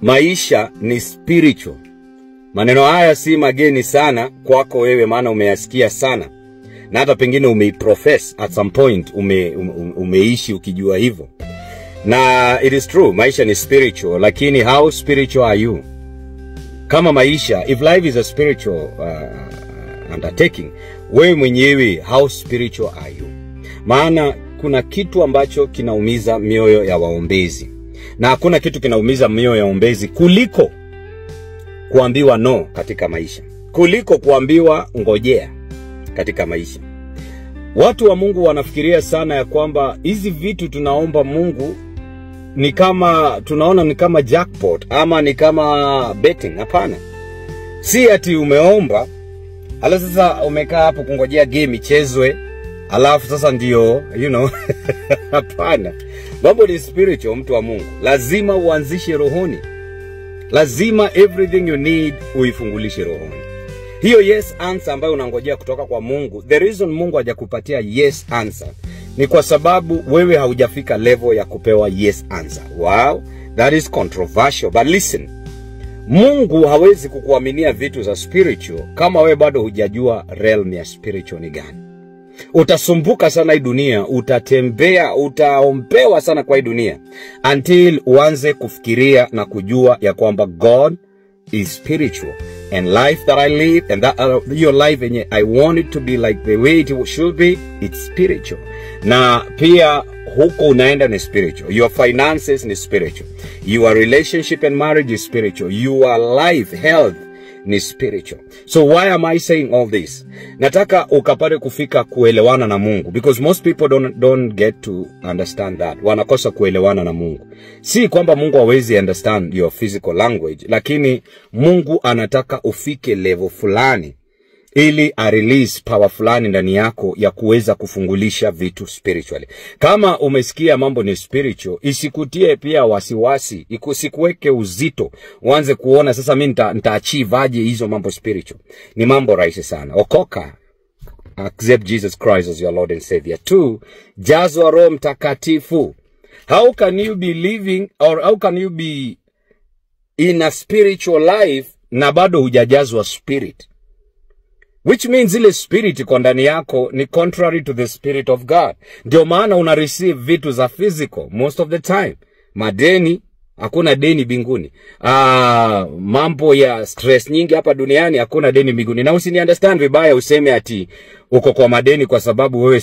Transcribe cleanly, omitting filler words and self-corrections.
Maisha ni spiritual. Maneno haya si mageni sana kwako wewe, maana umeyasikia sana na hata pengine umeiprofess at some point, umeishi ukijua hivyo. Na it is true, maisha ni spiritual, lakini how spiritual are you? Kama maisha, if life is a spiritual undertaking, wewe mwenyewe how spiritual are you? Maana kuna kitu ambacho kinaumiza mioyo ya waombezi, na hakuna kitu kinaumiza mioyo ya waombezi kuliko kuambiwa no katika maisha, kuliko kuambiwa ngojea katika maisha. Watu wa Mungu wanafikiria sana ya kwamba hizi vitu tunaomba Mungu ni kama tunaona ni kama jackpot ama ni kama betting. Hapana, si ati umeomba alafu sasa umekaa hapo kungojea game ichezwe alafu sasa ndio you know. Hapana, mambo ni spiritual, mtu wa Mungu. Lazima uanzishe rohoni, lazima everything you need uifungulishe rohoni. Hiyo yes answer ambayo unangojea kutoka kwa Mungu, the reason Mungu hajakupatia yes answer ni kwa sababu wewe haujafika level ya kupewa yes answer. Wow, that is controversial, but listen. Mungu hawezi kukuaminia vitu za spiritual kama wewe bado hujajua realm ya spiritual ni gani. Utasumbuka sana hii dunia, utatembea, utaombewa sana kwa hii dunia until uanze kufikiria na kujua ya kwamba God is spiritual and life that I live and that your life yenye I want it to be like the way it should be, it's spiritual. Na pia huko unaenda ni spiritual. Your finances ni spiritual. Your relationship and marriage is spiritual. Your life, health ni spiritual. So why am I saying all this? Nataka ukapate kufika kuelewana na Mungu, because most people don't get to understand that. Wanakosa kuelewana na Mungu. Si kwamba Mungu hawezi understand your physical language, lakini Mungu anataka ufike level fulani ili a release power fulani ndani yako ya kuweza kufungulisha vitu spiritually. Kama umesikia mambo ni spiritual, isikutie pia wasiwasi, isikuweke uzito, uanze kuona sasa mimi nita achieve aje hizo mambo spiritual. Ni mambo rahisi sana. Okoka, accept Jesus Christ as your Lord and Savior. 2, jazwa Roho Mtakatifu. How can you be living or how can you be in a spiritual life na bado hujajazwa spirit? Which means ile spirit iko ndani yako ni contrary to the spirit of God. Ndio maana una receive vitu za physical most of the time. Madeni, hakuna deni mbinguni. Mambo ya stress nyingi hapa duniani, hakuna deni mbinguni. Na usini understand vibaya useme ati uko kwa madeni kwa sababu wewe